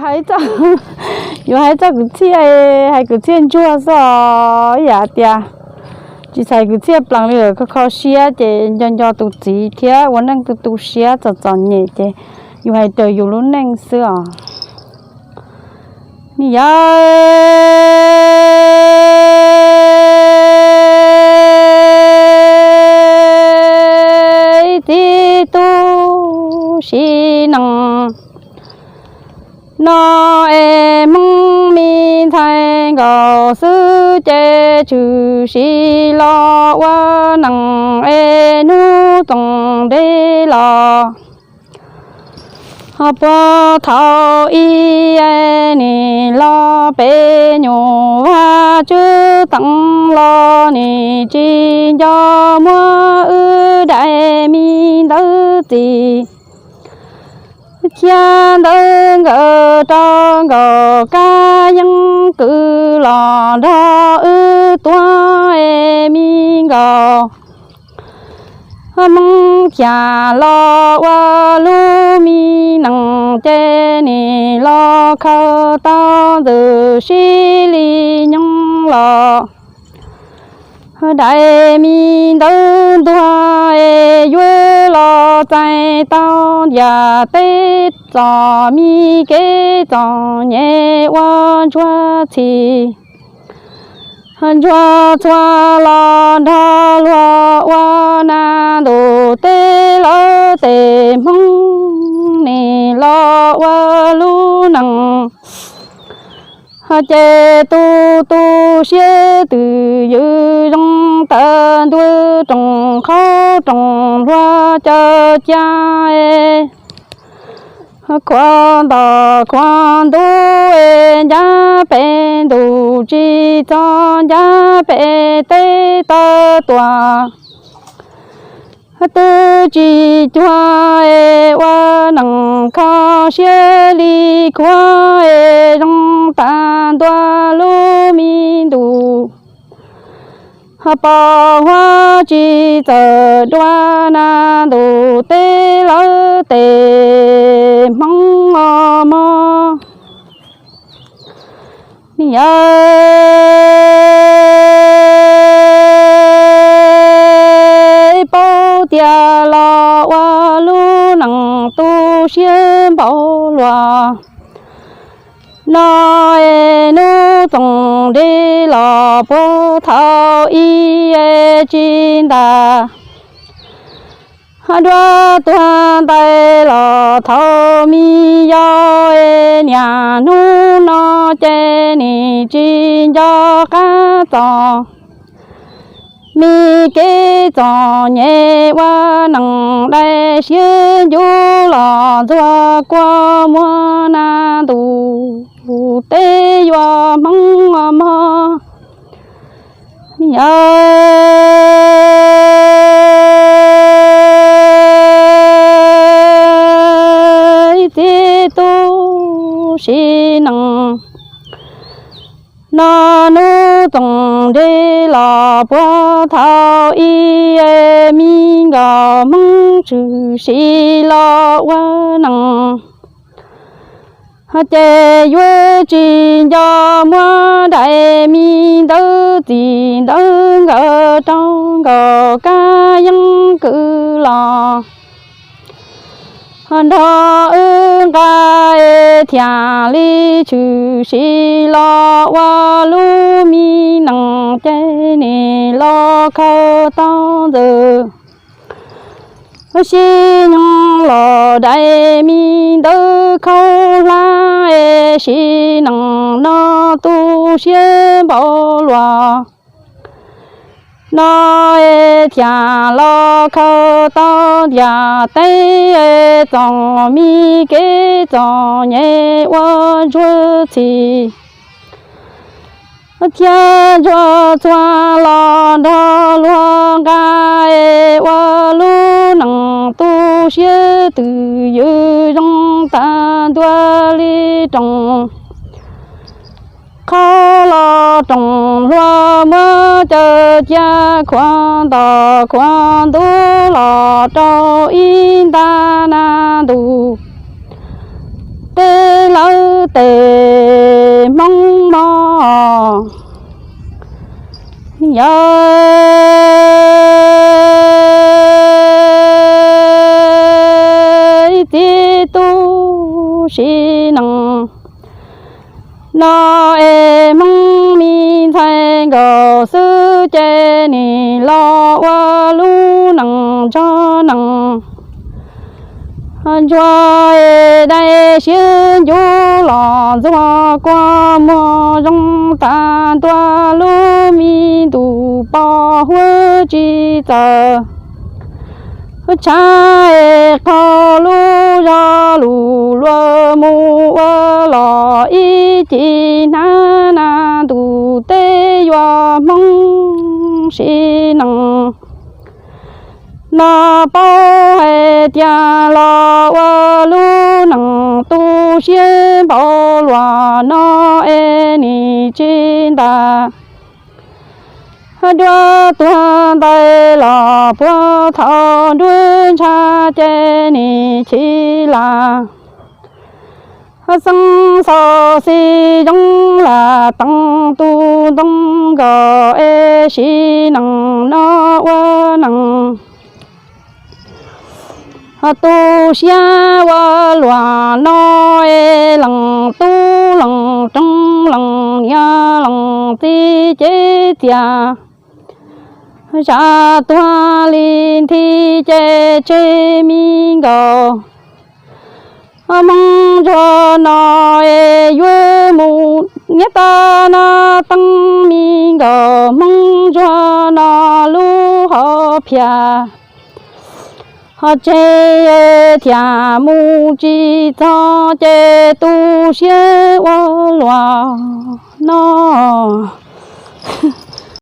Hais txog, yuav hais txog kwv txhiaj, hais kwv txhiaj ntsuag xwb os, ib yam tias tsis txhais kwv txhiaj plees li lawm, kho kho siab ces nco nco tus txiv thiab ua neej tu tu siab txom txom nyem ces yus hais raws yus lub neej xwb os. Ni yawg txiv tub sim neej no es Hmoob me ntxhais nkaus xwb ces tshwm sim los ua neej es hnub txoos ntev los ho puag thaum ub nim los peb nyuam Vaj Tswv teem los nim tsis nco muab wb daim me ntawv txim. Cia ntawv nkawd rau nkaus kab yeeb kwv los nrog wb tuag es me nkaus Hmoob Xyooj los ua lub me neej ces nim los khaws tau ntxwg sib li nyoog los daim me ntawv ntuag es yuav los txais tau ntiaj teb txom me kev txom nyem ua ntsuag txhim. Ntsuag txhua los nrog luag ua nas ntuj teb lawv tes Hmoob nim los ua lub neej ces tu tu siab twm ywm zoo tawm ntua rooj qhaub rooj luag caw ca es khuam ntom khuam ntuj es ncaj pem ntuj tsis txog ncaj pem teb tawg tuaj. Twb tsis cuag es ua neej kho siab li khuav es zoo tag ntua lub me ntuj pos huab tsis txawm dua nas ntuj teb lawv tes Hmoob os mog. Yawg paub tias los ua lub neej tu siab npaum luaj no es hnub txoos ntev los puag thaum ub es tsis ntas dua tuag ntais los thaum me yau es niaj hnub no ces nim tsis nco qab txom me kev txom nyem ua neej dai siab ncuv los ntxuag kua muag nas ntuj teb yuav Hmoob mog. Yawg txiv tub sim neej no hnub txoos ntev los puag thaum ub es me nkauj Hmoob tshwm sim los ua neej ces yuav tsis nco muab daim me ntawv txim ntawd nkawd rau nkaus kab yeeb kwv los nrog wb nqa es thiaj li tshwm sim los ua lub me neej ces nim los khaws tau ntxwg sib nyoog los daim me ntawv khaub hlab es sim neej no tu siab npaum luaj no es thiaj los khaws tau ntiaj teb es txom me kev txom nyem ua ntsuag txhim thiab ntsuag txhua los nrog luag nqa es ua lub neej tu siab twm ywm zoo tag ntua li rooj qhaub los rooj hluas muab caw cia khuam ntom khuam ntuj los rau ib nta nas ntuj lawv tes Hmoob mog. Yog ib txiv tub sim neej no es Hmoob me ntxhais nkaus xwb ces nim los ua lub neej ntsog neej. Ntsuag es dai siab ncuv los ntxuag kua muag zoo tas ntua lub me ntuj pos huab tsis txawm. Tshav es qhov lub zog lus luag mus ua los ib ci hnab na ntuj teb yuav Hmoob sim neej. No paub hais tias los ua lub neej tu siab npaum luaj no es nim tsis ntas. Dua tuag ntais los puag thaum nruab ntsha ces nim chim lam. Xeeb xaus xis zoo lam teev tus ntoo nkaus es sim neej no ua neej. Tu siab ua luaj no es leej tub leej rooj leej niam leej txiv cev txias. Zaj tuag li nthi ces tseg mi nkaus. Hmoob ntsuag no es yuav mus niam tais no teeb mi nkaus Hmoob ntsuag no lub hauv phiaj. Ho tseg thiaj mus tsis txog ces tu siab ua luaj no.